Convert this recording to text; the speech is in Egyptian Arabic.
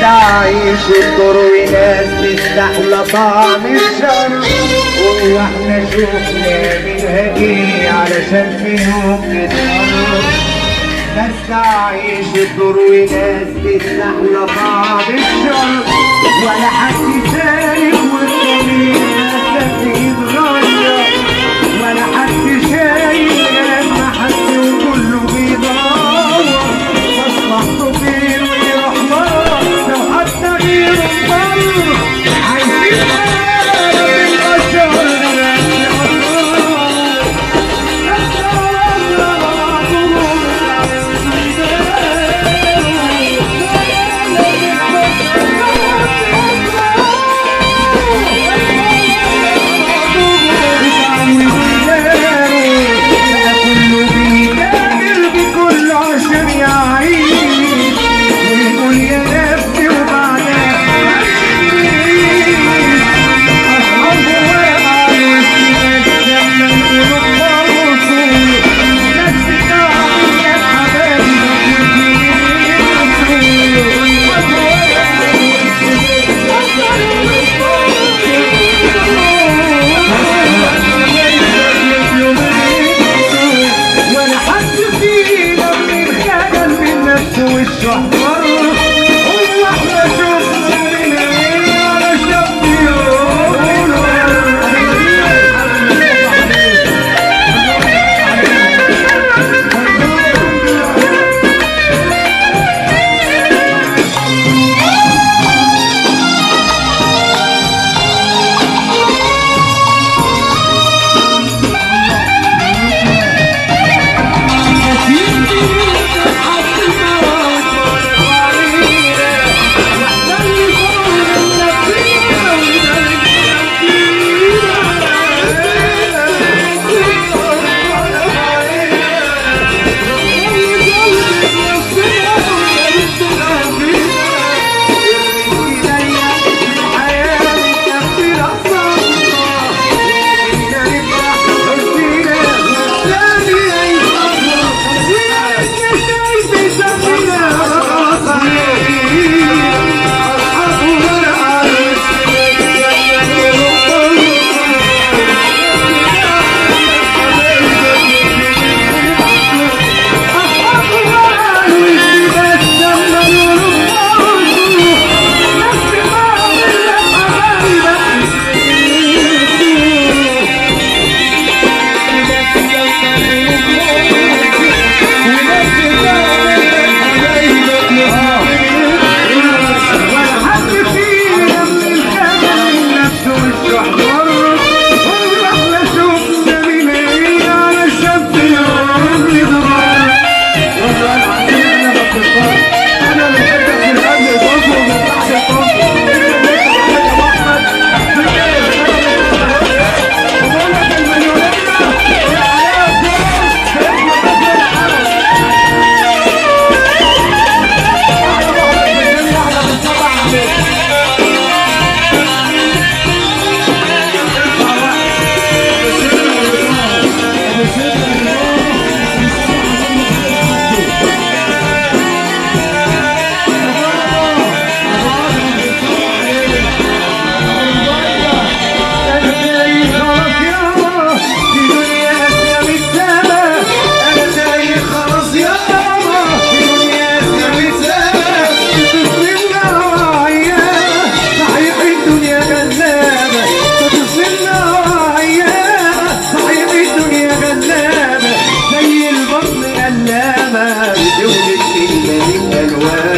تعيش الدور وناس تستحلى طعم الشر، واحنا شفنا منها ايه علشان في يوم نتقرب. ناس تعيش الدور وناس تستحلى طعم الشر، ولا حد سالك والضمير للأسف يتغير، ولا حد شايل لما حد وكله بيدور مصلحته فين ويروح ورا لو حتى غيره مضر. عايزين حياة بالبشر كله بيتاجر بكل عشان يعيش، ويقول يا نفسي وبعدها أصحابه واقع وسط ناس لما القلوب خلصوا، ناس بتعمل يا حبايبك ولا حد فينا من خجل من نفسه وشه احمر، هو احنا شفنا من ايه علشان يقولوا. زي البطن قلامة بتولد إلا من ألوان.